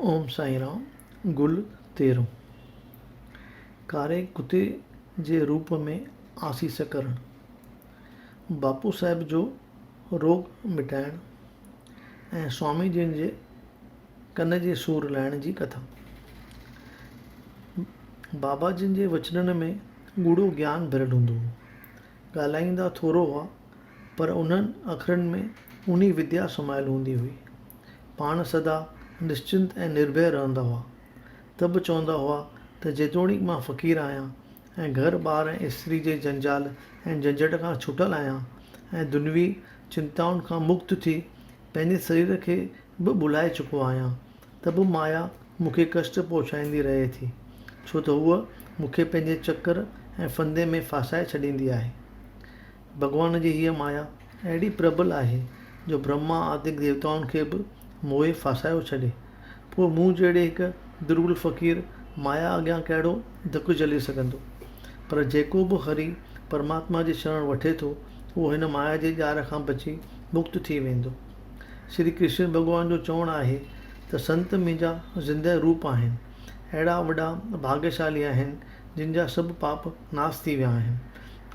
اوم سائين رام، گل تيرهون. ڪاري ڪتي جي روپ ۾ آسيس ڪرڻ. باپو صاحب جو روڳ مٽائڻ ۽ سوامي جن جي ڪن جي سور لاهڻ جي ڪٿا. بابا جن جي وچنن ۾ ڳوڙهو گيان ڀريل هوندو هو. ڳالهائيندا ٿورو هئا، پر انهن اکرن ۾ اونهي وديا سمايل هوندي هئي. پاڻ سدا نشچنت ۽ نرڀي رهندا هئا. ته به چوندا هئا ته جيتوڻيڪ مان فقير آهيان ۽ گهر ٻار ۽ استري جي جنجال ۽ جهنجهٽ کان ڇٽل آهيان ۽ دنيوي چنتائن کان مڪت ٿي پنهنجي سرير کي به ڀلائي چڪو آهيان ته به مايا مون کي ڪشٽ پهچائيندي رهي ٿي، ڇو ته هوء مون کي پنهنجي چڪر ۽ ڦندي ۾ ڦاسائي ڇڏيندي آهي. ڀڳوان جي هيء مايا اهڙي پرٻل آهي، جو برهما آدڪ ديوتائن کي به موهي ڦاسايو ڇڏي. پوء مون جهڙي هڪ درٻل فقير مايا اڳيان ڪهڙو ڌڪ جهلي سگهندو؟ پر جيڪو به هري پرماتما جي شرڻ وٺي ٿو، اهو هن مايا جي ڄار کان بچي مڪت ٿي ويندو. شري ڪرشن ڀڳوان جو چوڻ آهي ته سنت منهنجا زنده روپ آهن. اهڙا وڏا ڀاڳيشالي آهن جن جا سڀ پاپ ناس ٿي ويا آهن.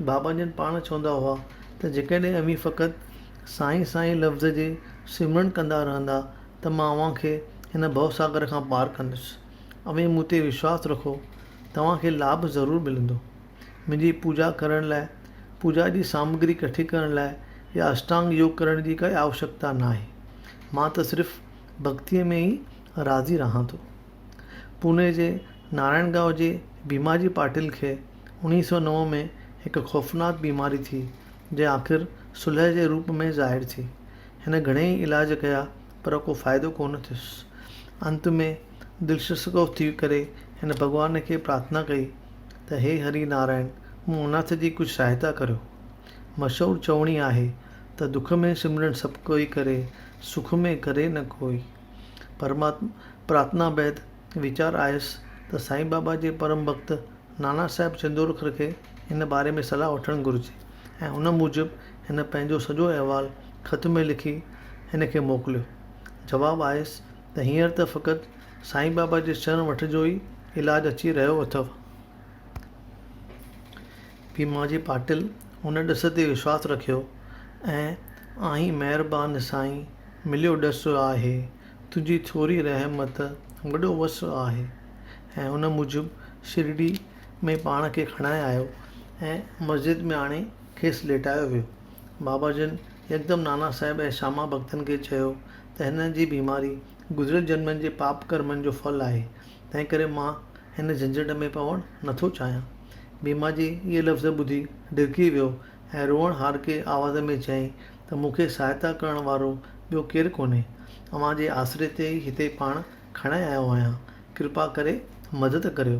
بابا جن پاڻ چوندا هئا ته جيڪڏهن اوهين فقط سائين سائين لفظ جي سمرڻ ڪندا رهندا ته مان اوهان کي هن ڀوساگر کان پار ڪندس. اوهين مون تي وشواس رکو توهان کي لاڀ ضرور ملندو. منهنجي پوڄا ڪرڻ لاء پوڄا جي سامگري ڪٺي ڪرڻ لاء يا اشٽانگ يوگ ڪرڻ جي ڪائي آوشڪتا ناهي. مان ته صرف ڀڳتيء ۾ ئي راضي رهان ٿو. پوني جي نارائڻ گائون جي ڀيماجي پاٽل کي 1909 ۾ هڪ خوفناڪ بيماري ٿي، جنهن آخر سلهه جي روپ ۾ ظاهر ٿي. هن گهڻيئي علاج ڪيا پر ڪو فائدو ڪونه ٿيس. انت ۾ دلشڪستو ٿي ڪري هن ڀڳوان کي پرارٿنا ڪئي ته هي هري نارائڻ مون اناٿ جي ڪجهه سهائتا ڪريو. مشهور چوڻي آهي ته دک ۾ سمرڻ سڀ ڪوئي ڪري، سک ۾ ڪري نه ڪوئي. پرماتما پرارٿنا بعد ويچار آيس ته سائين بابا جي پرم ڀڳت نانا صاحب چندورڪر کي ان باري ۾ صلاح وٺڻ گهرجي ۽ ان موجب هن پنهنجو سڄو احوال خط ۾ لکي هن کي موڪليو. جواب آيس ته هينئر ته فقط سائين بابا جي شرڻ وٺجو ئي علاج اچي رهيو اٿو. ڀيماجي پاٽل ان ڏس تي وشواس رکيو ۽ آهين مهربان سائين مليو ڏس آهي تنهنجي ٿوري رحمت وڏو وس آهي ۽ ان موجب شرڊي ۾ پاڻ کي کڻائي آيو ۽ مسجد ۾ آڻي کيس ليٽايو ويو. بابا جن يڪدم نانا صاحب ۽ شاما ڀڳتن کي چيو ته هن جي بيماري گذريل جنمن جي پاپ ڪرمن جو ڦل آهي، تنهنڪري مان هن جهنجهٽ ۾ پوڻ نٿو چاهيان. ڀيماجي اهي لفظ ٻڌي ڍرڪي ويو ۽ روئڻ هارڪي آواز ۾ چيائين ته مون کي سهائتا ڪرڻ وارو ٻيو ڪير ڪونهي. اوهان جي آسري تي ئي هتي پاڻ کڻائي آيو آهيان. ڪرپا ڪري مدد ڪريو.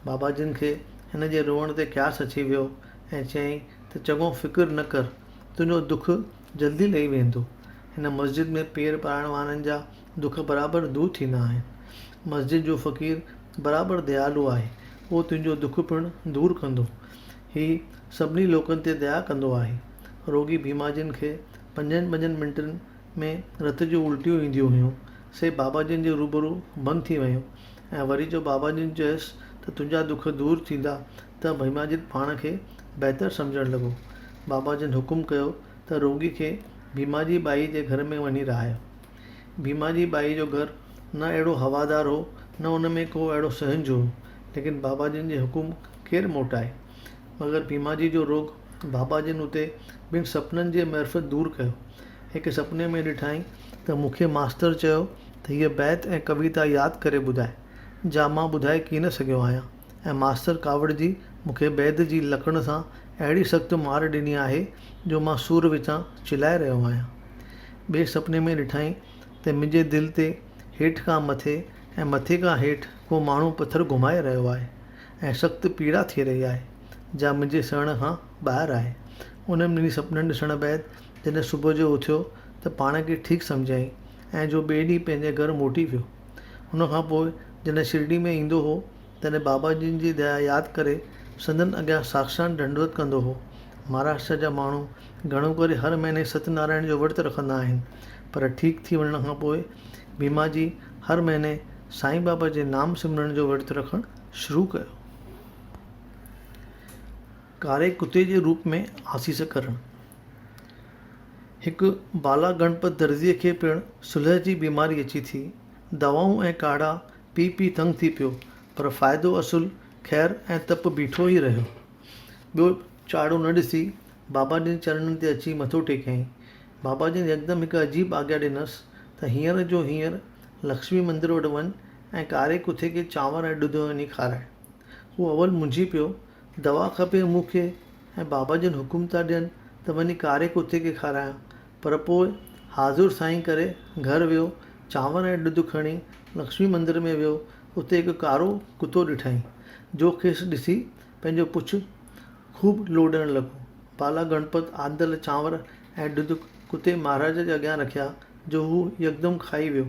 بابا جن کي هن جي روئڻ تي قياس اچي ويو ۽ چيائين ته چڱو فڪر نه ڪر، تنهنجو دک جلدي لهي ويندو. هن مسجد ۾ پير پائڻ وارن جا دک برابر دور ٿيندا آهن. مسجد جو فقير برابر ديالو آهي، اهو تنهنجو دک پڻ دور ڪندو. هي سڀني لوڪن تي ديا ڪندو آهي. روڳي ڀيماجين کي پنجن پنجن منٽن ۾ رت جون الٽيون اينديون هيون، سي بابا جن جي روبرو بند ٿي ويون ۽ وري جو بابا جن چيس ته تنهنجا دک دور ٿيندا ته ڀيماجين پاڻ کي بهتر سمجهڻ لڳو. بابا جن حڪم ڪيو ته روڳي کي ڀيماجي ٻائي جي گهر ۾ وڃي رهايو. ڀيماجي ٻائي جو گهر نه اهڙو هوادار هو نه ان ۾ ڪو اهڙو سهنج هو، ليڪن بابا جن جي حڪم ڪير موٽائي. مگر ڀيماجي جو روڳ بابا جن اتي ٻن سپنن جي معرفت دور ڪيو. هڪ سپني ۾ ڏٺائين ته مون کي ماستر چيو ته هيء بيت ۽ ڪويتا ياد ڪري ٻڌاء، جا مان ٻڌائي ڪين سگهيو آهيان ۽ ماستر ڪاوڙجي مون کي بيد جي لڪڻ سان اهڙي سخت مار ڏني آهي جو مان سور وچان چلائي رهيو آهيان. ٻئي سپني ۾ ڏٺائين ته منهنجي دل تي هيٺ کان مٿي ۽ مٿي کان هيٺ ڪو ماڻهو پٿر گهمائي رهيو آهي ۽ سخت پيڙا ٿي رهي آهي، جا منهنجي سهڻ کان ٻاهر آهي. انهن ٻنهي سپنن ڏسڻ بعد جڏهن صبح جو اٿيو ته پاڻ کي ٺيڪ سمجهيائين ۽ جو ٻئي ڏينهن پنهنجي گهر موٽي ويو. ان کان پوء جڏهن شرڊي ۾ ايندو هو، تڏهن بابا جن جي ديا ياد ڪري سندن اڳيان ساڪشات ڏنڊوت ڪندو هو. مهاراشٽر جا ماڻهو گهڻو ڪري هر مهيني ست نارائڻ جو ورت رکندا آهن، پر ٺيڪ ٿي وڃڻ کان پوء ڀيماجي هر مهيني سائين بابا جي نام سمرڻ جو ورت رکڻ شروع ڪيو. ڪاري ڪتي جي روپ ۾ آسيس ڪرڻ. هڪ بالا گڻپت درزيء کي پڻ سلهه جي بيماري اچي ٿي. دوائون ۽ ڪاڙها پي پي تنگ ٿي پيو، پر فائدو اصل خير ۽ تپ بيٺو ئي رهيو. ٻيو چاڙهو نه ڏسي بابا جن چرڻن تي اچي مٿو ٽيڪيائين. بابا جن يڪدم هڪ عجيب آگيا ڏنس ته هينئر جو هينئر لڪشمي مندر وٽ وڃ ۽ ڪاري ڪتي کي چانور ۽ ڏڌ وڃي کاراء. هو اول منجهي پيو، دوا کپي مون کي ۽ بابا جن حڪم ٿا ڏين ته وڃي ڪاري ڪتي کي کارايان، پر پوء حاضر سائين ڪري گهر ويو، چانور ۽ ڏڌ کڻي لڪشمي مندر ۾ ويو، اتي هڪ ڪارو ڪتو ڏٺائين، جو کيس ڏسي پنهنجو پڇ خوب لوڏڻ لڳو. بالا گڻپت آندل چانور ۽ ڏڌ ڪتي مهاراج جي اڳيان رکيا، جو هو يڪدم کائي ويو.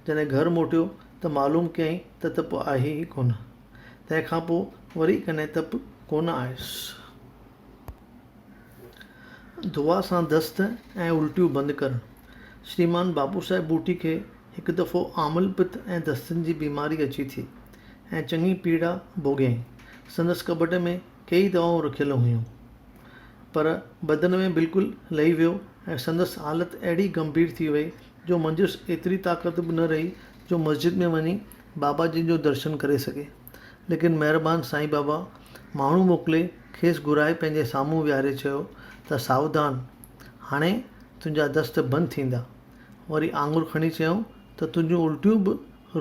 جڏهن گهر موٽيو ته معلوم ڪيائين ته تپ آهي ئي ڪونه. تنهن کان پوء وري ڪڏهن تپ ڪونه آيس. دعا سان دست ۽ الٽيون بند ڪرڻ. شريمان باپو صاحب ٻوٽي کي هڪ دفعو آمل پت ۽ دستن جي بيماري اچي ٿي ۽ چڱي پيڙا ڀوڳيائين. سندس ڪٻٽ ۾ ڪيئي دوائون رکيل هيون. پر بدن ۾ بلڪل لهي ويو ۽ سندس حالت اهڙي گنڀير ٿي وئي جو منجهس ايتري طاقت به نه رهي جو مسجد ۾ وڃي بابا جن جو درشن ڪري سگهي. ليڪن مهربان سائين بابا ماڻهو موڪلي کيس گهرائي پنهنجي سامهون ويهاري چيو ته ساوڌان! هاڻي تنهنجا دست بند ٿيندا. وري آڱر کڻي چيائون ته تنهنجون الٽيون به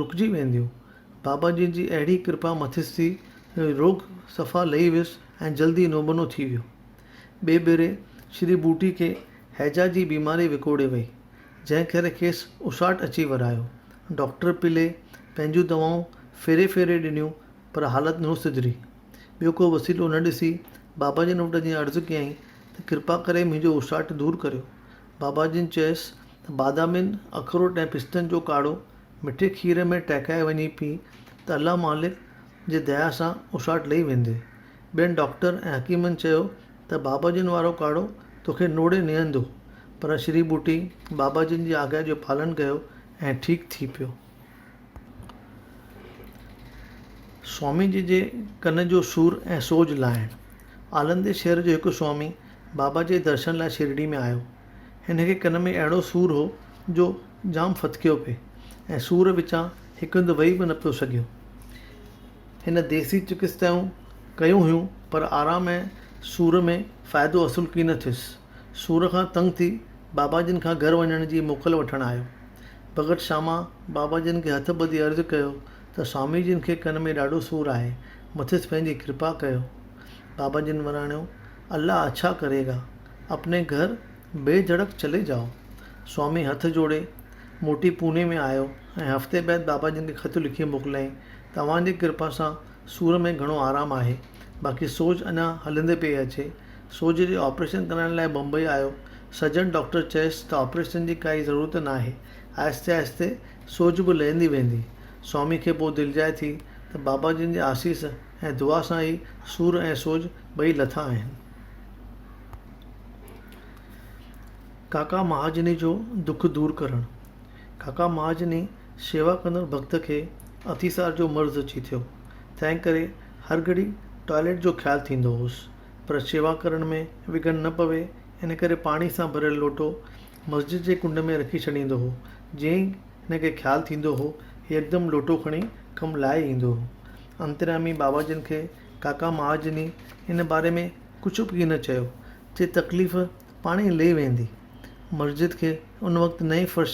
رڪجي وينديون. بابا جن جي اهڙي ڪرپا مٿس ٿي جو روڳ صفا لهي ويس ۽ جلدي نوبنو ٿي ويو. ٻئي ڀيري شري ٻوٽي کي هيضا جي بيماري وڪوڙي وئي، جنهن ڪري کيس اساٽ اچي ورايو. ڊاڪٽر پلي پنهنجون دوائون ڦيري ڦيري ڏنيون پر حالت نه سڌري. ٻيو ڪو وسيلو نه ڏسي بابا جن وٽ اچي عرض ڪيائين ته ڪرپا ڪري منهنجو اساٽ دور ڪريو. بابا جن چيس ته بادامين، اخروٽ ۽ پستن جو ڪاڙهو مٺي کير ۾ ٽهڪائي وڃي پي ته الله مالڪ جي ديا سان اساٽ لهي ويندي. ٻين ڊاڪٽر ۽ حڪيمن چيو ته بابا جن وارو ڪاڙهو توکي نوڙي نيهندو پر شري ٻوٽي بابا جن جي آگيا جو پالن ڪيو ۽ ٺيڪ ٿي پيو. سوامي جي جي ڪن جو سور ۽ سوڄ لاهڻ. آلندي شهر جو هڪ سوامي بابا جي درشن لاء شرڙي ۾ آيو. هن کي ڪن ۾ اهڙو سور هو جو جام ڦٿڪيو پئي ۽ سور وچان هڪ هنڌ ويهي به نه پيو سگهيو. هن ديسي چڪتسائون ڪيون هيون پر آرام ۽ سور ۾ فائدو اصل ڪين ٿيس. سور کان تنگ ٿي بابا جن کان گهر وڃڻ جي موڪل وٺڻ آيو. ڀڳت شاما بابا جن کي هٿ ٻڌي عرض ڪيو ته سوامي جن کي ڪن ۾ ڏاڍو سور آهي، مٿس پنهنجي ڪرپا ڪيو. بابا جن وراڻيو، الله اڇا ڪري گا، اپني گهر بي ڌڙڪ چلي جائو. سوامي هٿ جوڙي موٽي پوني ۾ آيو ۽ هفتي بعد بابا جن کي خط لکي موڪليائين ته اوهان جي ڪرپا سان سور ۾ گهڻو آرام آهي، باقي سوڄ اڃا هلندي پئي اچي. سوڄ جي آپريشن ڪرائڻ لاء بمبئي آيو. سرجن ڊاڪٽر چيس ته آپريشن جي ڪائي ضرورت ناهي، آهستي آهستي سوڄ به لهندي ويندي. سوامي کي پوء دلجاء ٿي ته بابا جن جي آسيس ۽ دعا سان ئي سور ۽ سوڄ ٻئي لٿا آهن. ڪاڪا مهاجني جو دک دور ڪرڻ، ڪاڪا مهاجني شيوا ڪندڙ ڀڳت کي اتيسار جو مرض اچي ٿيو، تنهن ڪري هر گهڙي ٽوائليٽ جو خيال ٿيندو هوس، پر شيوا ڪرڻ ۾ وگهن نه پوي ان ڪري پاڻي سان ڀريل لوٽو مسجد جي ڪنڊ ۾ رکي ڇڏيندو هو، جيئن ئي هن کي خيال ٿيندو هو، يڪدم لوٽو کڻي ڪم لاهي ايندو هو. انتريامي بابا جن کي ڪاڪا مهاجني ان باري ۾ ڪجهه به ڪين چيو، چي تڪليف پاڻ ئي لهي ويندي. مسجد کي ان وقت نئين فرش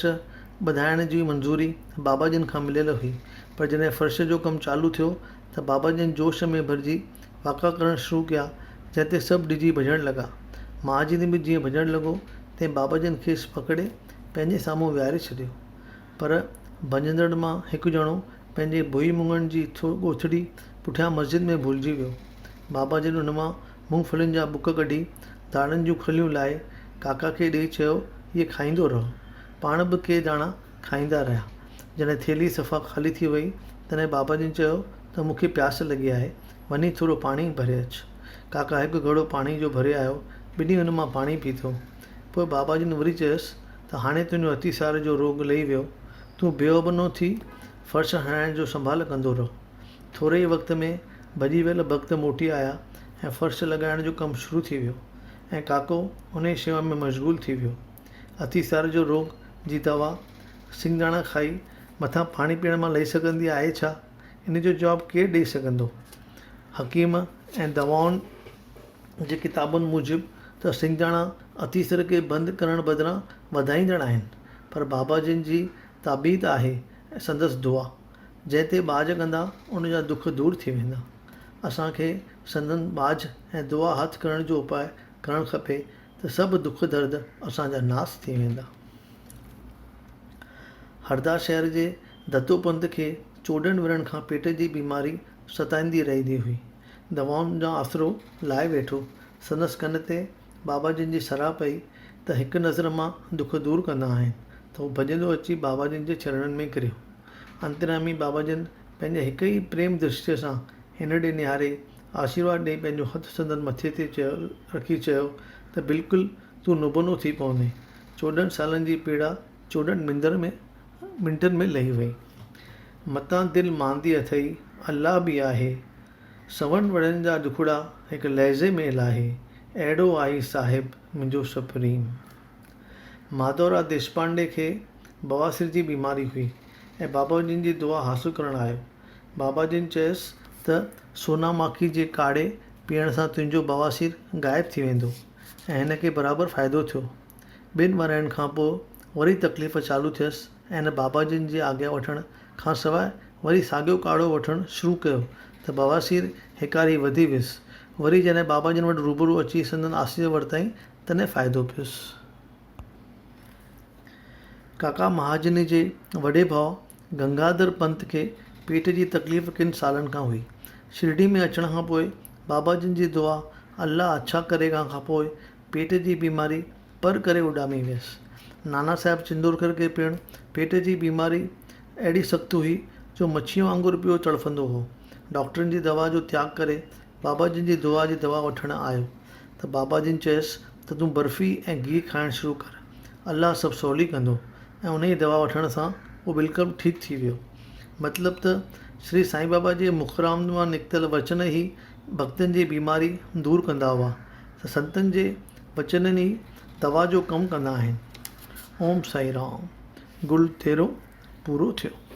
ٻڌائڻ جي منظوري بابا جن کان مليل هئي، پر جڏهن فرش جو ڪم چالو ٿيو ته بابا جن جوش ۾ ڀرجي واڪا ڪرڻ شروع ڪيا، جنهن تي سڀ ڊڄي ڀڄڻ لڳا. مهاجني به جيئن ڀڄڻ لڳو، تئين بابا جن کيس پڪڙي پنهنجي سامهون ويهاري ڇڏيو. پر ڀڄندڙن مان هڪ ڄڻو پنهنجي ڀوئي مڱن جي ڳوٿڙي پٺيان مسجد ۾ ڀلجي ويو. بابا جن ان مان مونگ ڦلين جا ٻڪ ڪڍي، داڻن جون کليون لاهي ڪاڪا کي ڏيئي چيو، اهي کائيندو رهه. پاڻ به ڪي داڻا کائيندا رهيا. جڏهن ٿيلهي صفا خالي ٿي وئي، تڏهن بابا جن چيو ته مون کي پياس لڳي آهي، وڃي ٿورو پاڻي ڀري اچ. ڪاڪا هڪ گهڙو پاڻي جو ڀري آيو، ٻنهي ان مان پاڻي پيتو. پوء بابا جن وري چيس ته هاڻي تنهنجو اتيسار جو روڳ لهي ويو، تون بيعبنو ٿي فرش هڻائڻ جو سنڀال ڪندو رهه. ٿوري ئي وقت ۾ ڀڄي ويل ڀڳت موٽي آيا ۽ فرش لڳائڻ جو ڪم شروع ٿي ويو ۽ ڪاڪو انهيء شيوا ۾ مشغول ٿي ويو. اتيسار جو روڳ جي دوا سنگداڻا کائي مٿان پاڻي پيئڻ مان لهي سگهندي آهي ڇا؟ ان جو جواب ڪير ڏئي سگهندو؟ حڪيم ۽ دوائن جي ڪتابن موجب ته سنگداڻا اتيسر کي بند ڪرڻ بدران وڌائيندڙ آهن، پر بابا جن جي تابعيت آهي ۽ سندس دعا، جنهن تي ٻاجهه ڪندا ان جا دک دور ٿي ويندا. اسان کي سندن ٻاجهه ۽ دعا هٿ ڪرڻ جو اپاء ڪرڻ کپي ته سڀ دک درد اسان جا ناس ٿي ويندا. هردا شهر جي دتو پنت کي 14 ورهين کان پيٽ جي بيماري ستائيندي رهندي هئي. دوائن جو آسرو لائي ويٺو. سندس ڪن تي بابا جن جي صلاح پئي ته هڪ نظر مان دک دور ڪندا آهن ته هو ڀڄندو اچي بابا جن جي چرڻن ۾ ڪريو. انتريامي بابا جن پنهنجي هڪ ئي پريم درشٽيء سان هن ڏي نهاري آشيرواد ڏئي پنهنجو هٿ سندن مٿي تي رکي چيو ته بلڪل تون نوبنو ٿي پوندين. 14 سالن جي پيڙا 14 مندر ۾ منٽن ۾ لهي وئي. متان دل ماندي اٿئي، الله به آهي. سون ورهين جا ڏکڙا هڪ لحظي ۾ لاهي. اهڙو آهي صاحب منهنجو سپريم. ماڌوراء ديشپانڊي کي بواسير جي بيماري هئي ۽ بابا جن جي دعا حاصل ڪرڻ آيو. بابا جن چيس ته سونا ماکي جي ڪاڙهي پيئڻ سان تنهنجو بواسير غائب ٿي ويندو ۽ هن کي برابر فائدو ٿيو. ٻن ورهين کان پوء وري تڪليف چالو ٿيس ۽ هن بابا جن جي آگيا وٺڻ کان سواء وري ساڳيو ڪاڙهو وٺڻ شروع ڪيو ته بواسير هيڪاري وڌي ويس. وري جڏهن بابا جن وٽ روبرو اچي سندن آسيس ورتائين تڏهن فائدو پيس. ڪاڪا مهاجني جي وڏي ڀاء گنگاڌر پنت کي پيٽ جي تڪليف ڪن سالن کان هئي. شرڊي ۾ اچڻ کان پوء بابا جن جي دعا الله اڇا ڪريگا کان پوء پيٽ جي بيماري پر ڪري اڏامي ويس. نانا صاحب چندورڪر کي پڻ پيٽ جي بيماري اهڙي سخت هئي جو مڇيء وانگر پيو تڙڦندو هو. ڊاڪٽرن جي دوا جو تياڳ ڪري بابا جن جي دعا جي دوا وٺڻ آيو ته بابا جن چيس ته تون برفي ۽ گيهه کائڻ شروع ڪر الله سڀ سولي ڪندو ۽ انهيء دوا وٺڻ سان هو بلڪل ٺيڪ ٿي ويو. مطلب ته شري سائين بابا جي مخرامد مان نڪتل وچن ئي ڀڳتن جي بيماري دور ڪندا هئا ته سنتن جي وچنن ئي دوا جو ڪم ڪندا آهن. اوم سائين رام. گل تيرو پورو ٿيو.